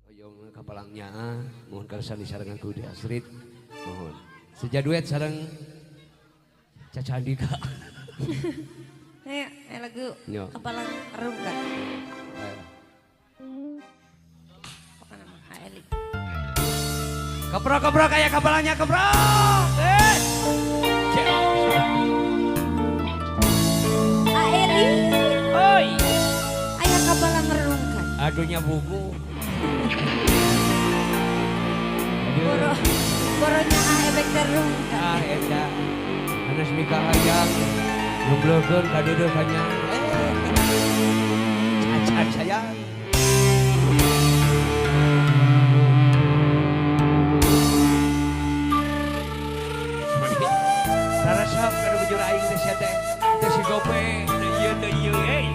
Hoyong kapalangnya mohon kersa disarengan ku Astrid. Mohon. Seja duet sareng Caca Andika. Ayo, lagu Kapalang Rungkat. Pokoknya mah Eli. Keprok-keprok kayak kapalangnya keprok. Eli. Oi. Aya kapalang rungkat. Aduhnya buku. Boro, boronya ah ebek terungkat. Ah eta. Anas mika hayang ngebleukeun ka deudeuh ka nya. Cacat sayang. Sarasap kana bujur aing teh sia teh. Teh si gope teu ieu teu ieu euy.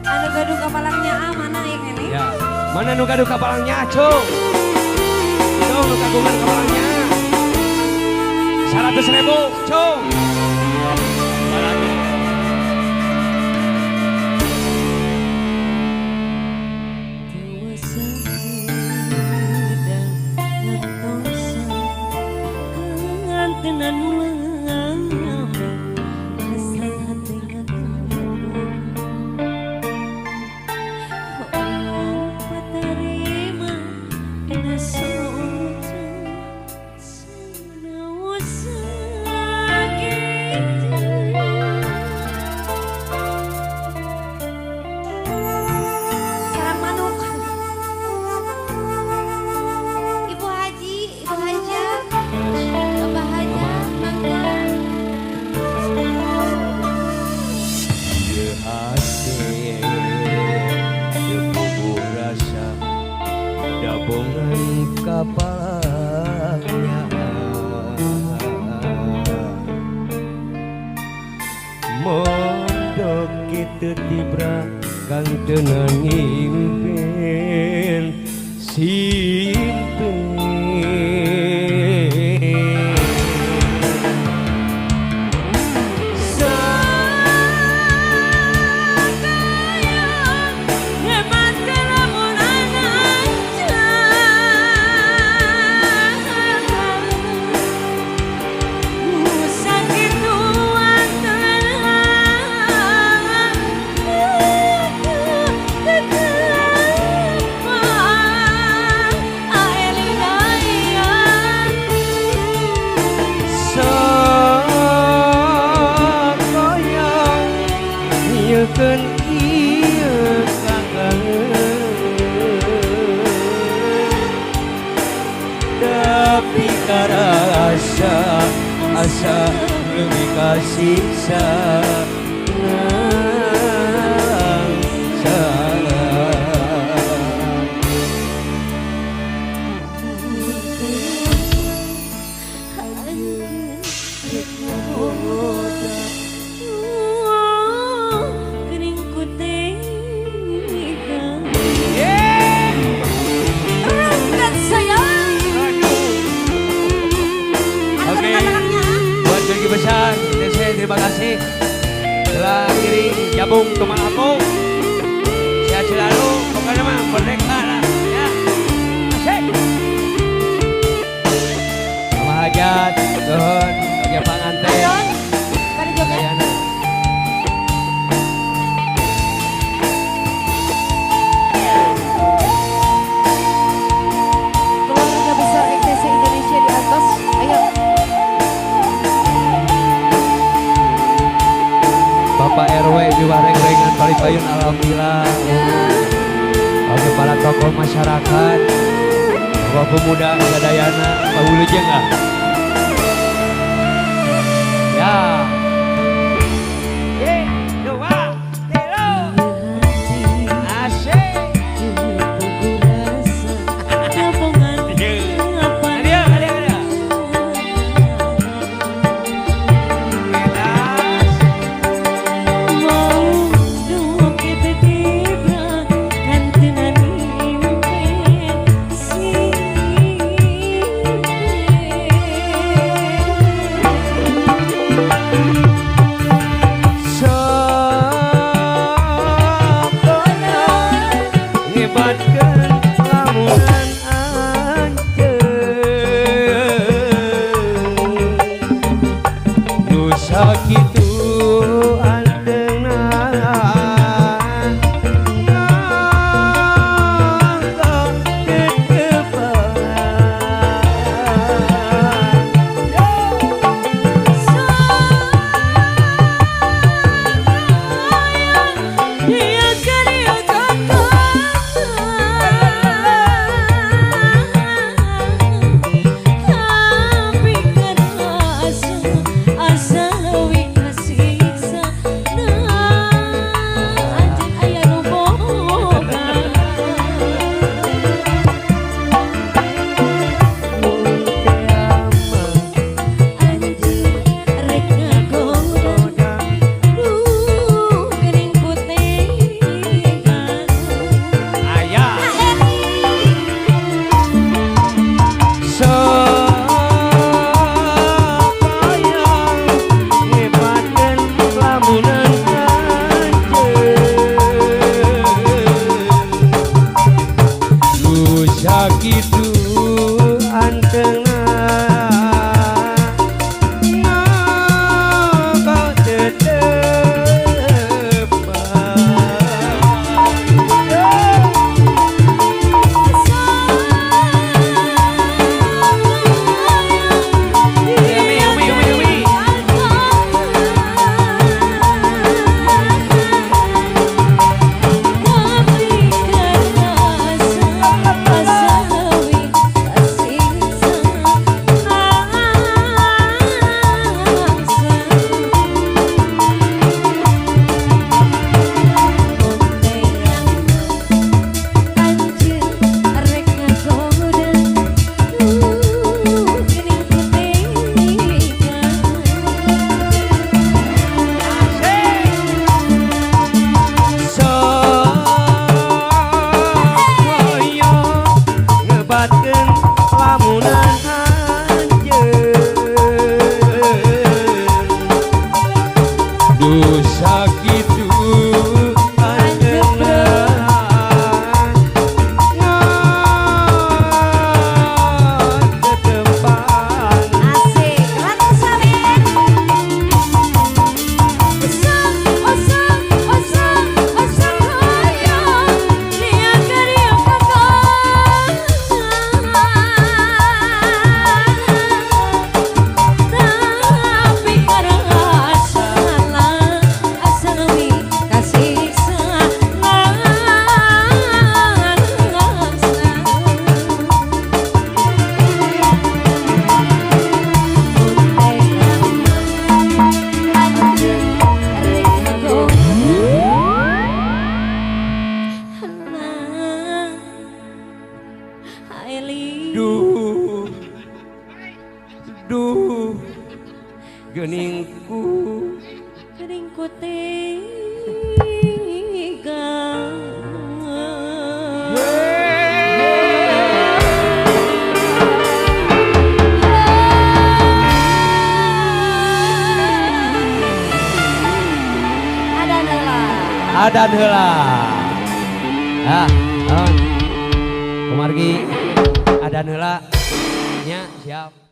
Anu gaduh kapalangnya ah mana yang ini? Ya, mana nu gaduh kapalangnya, Cung? Cung nu kagungan kapalangnya. 100.000, Cung. 100. Sarang manuk. Ibu Haji, Ibu Haja, Bapak Haja, mangga. Ieu hate teu puguh rasa dabongan kapalangnya. Mondok kitu tibra kang teu ngimpen simpen. Sakoyong nyieun ieu kangen tapi karasa asa leuwih kasiksa Rungkat sayang. Oke. Buat Pergi Besar, TC, terima kasih telah kirim jabung ke aku. Sehat selalu, pokoknya mah merdeka lah. Ya. Asik. Mama Hajat, nuhun, bagi panganten. Adon, pada joget. Gayana. Keluarga besar XTC Indonesia di atas. Ayo. Bapak RW di Wareng-rengan Paripayun, alhamdulillah. Oke, para tokoh masyarakat, tokoh pemuda Sadayana, Pak Wilujeng ah. Ya. Ye, dua, tilu. Asik. Ada, ada, ada. Edas. Aduh, geuning ku. Geuning ku tega. Adan heula. Adan heula. Ah, naon? Kumargi adan heula. Nya, siap.